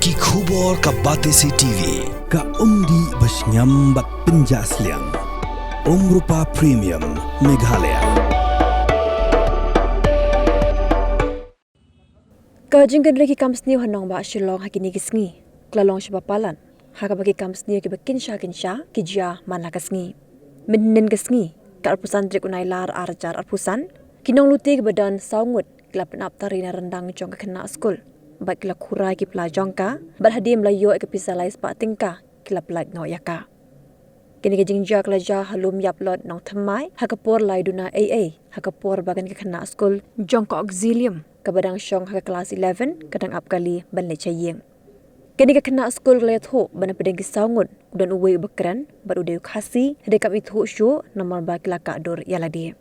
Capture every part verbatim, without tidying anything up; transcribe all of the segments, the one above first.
Ki khubor ka Batesi T V, ka umdih ba shngiam bad pynjah sliang. Umrupa Premium, Meghalaya. Ka jingkynrei ki kam sniew ha nongbah Shillong ha kine ki sngi ka la long shibun palat, ha kaba ki kam sniew kiba kynsha kynsha ki jia man la ka sngi. Mynhynnin ka sngi, ka arphew san tarik u Nailar ar hajar arphew san, ki nonglute kiba don saw ngut ki la pynap tari na ryndang jong ka khynnah skul bad ki la khura ki pla jong ka, bad hadien ba la ïoh ïa ka pisa lai spah tyngka ki la pyllait noh ïa ka. Kane ka jingjia ka la jia ha Lum Ïaplot Nongthymmai ha ka por lai duna eiei, ha ka por ba kane ka khynnah skul jong ka Auxilium kaba dang shong ha ka klas eleven ka dang ap kali ban leit sha ïing. Kane ka khynnah skul ka la ïathuh ba na pdeng ki saw ngut u don uwei uba kren bad u dei u Khasi, hynrei kam ithuh shuh namar ba ki la kah dur ïa lade.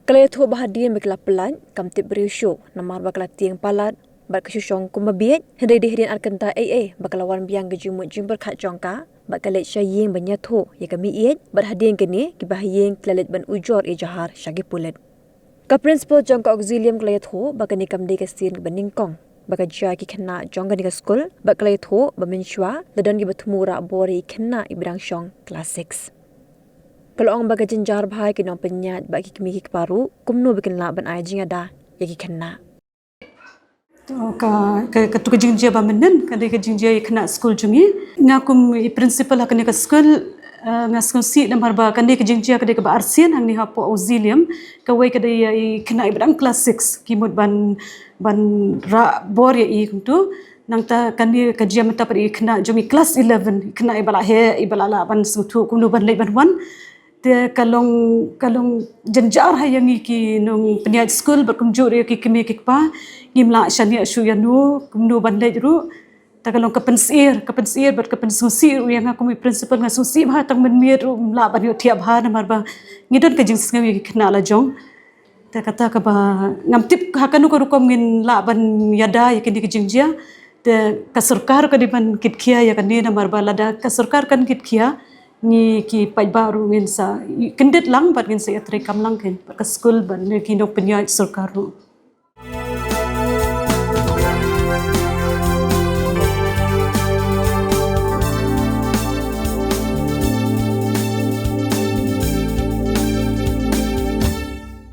Ka la ïathuh ba hadien ba ki la pyllait kam tip briew shuh namar ba ka la tieng palat bad ka shu shong kumba bieit, hynrei dei hadien ar kynta eiei ba ka la wan biang ka jingmut jingpyrkhat jong ka bad ka leit sha ïing ban ïathuh ïa ka meiieit, bad hadien kane kiba ha ïing ki la leit ban ujor ejahar sha ki pulit. Ka principal jong ka Auxilium ka la ïathuh ba kane kam dei ka sien kaba nyngkong ba ka jia ki khynnah jong kane ka skul, bad ka la ïathuh ba mynshuwa la don kiba thmu rah bor ïa ki khynnah kiba dang shong klas six. Ka la ong ba ka jynjar bha ïa ki nongpynïaid bad ki kmie ki kpa ruh kumno ba kin lah ban ai jingïada ïa ki khynnah. To, ka, ka, katu ka jingjia ba mynhynnin ka dei ka jingjia ïa ki khynnah skul jong ngi. Nga kum i principal ha kane ka skul, eh, nga sngewsih namar ba kane ka jingjia ka dei kaba arsien hangne hapoh Auxilium. Kawei ka dei ïa i khynnah iba dang klas six, ki mut ban, ban rah bor ïa i kumtu. Nangta kane ka jia mynta pat ïa i khynnah jong i klas eleven, i khynnah iba la heh, iba la lah ban sngewthuh kumno ban leit ban wan. Te ka long, ka long jynjar ha ïa ngi ki nongpynïaid skul bad kumjuh ruh ïa ki kmie ki kpa. Ngim lah shaniah shuh ïano kumno ban leit ruh. Te ka long ka pynsyier, ka pynsyier bad ka pynsngewsih ruh ïa nga kum i principal, nga sngewsih bha, tang mynmiet ruh ngim lah ban ïohthiah bha namar ba ngi don ka jingsngew ïa ki khynnah la jong. Te kata kaba ngam tip ha kano ka rukom ngin lah ban ïada ïa kine ki jingjia. Te ka sorkar ka dei ban kitkhia ïa kane namar ba lada ka sorkar kan kitkhia, ngi ki paidbah ruh ngin sa kyndit lang bad ngin sa ïatreikam lang kein bad ka skul bad ki nongpynïaid sorkar ruh.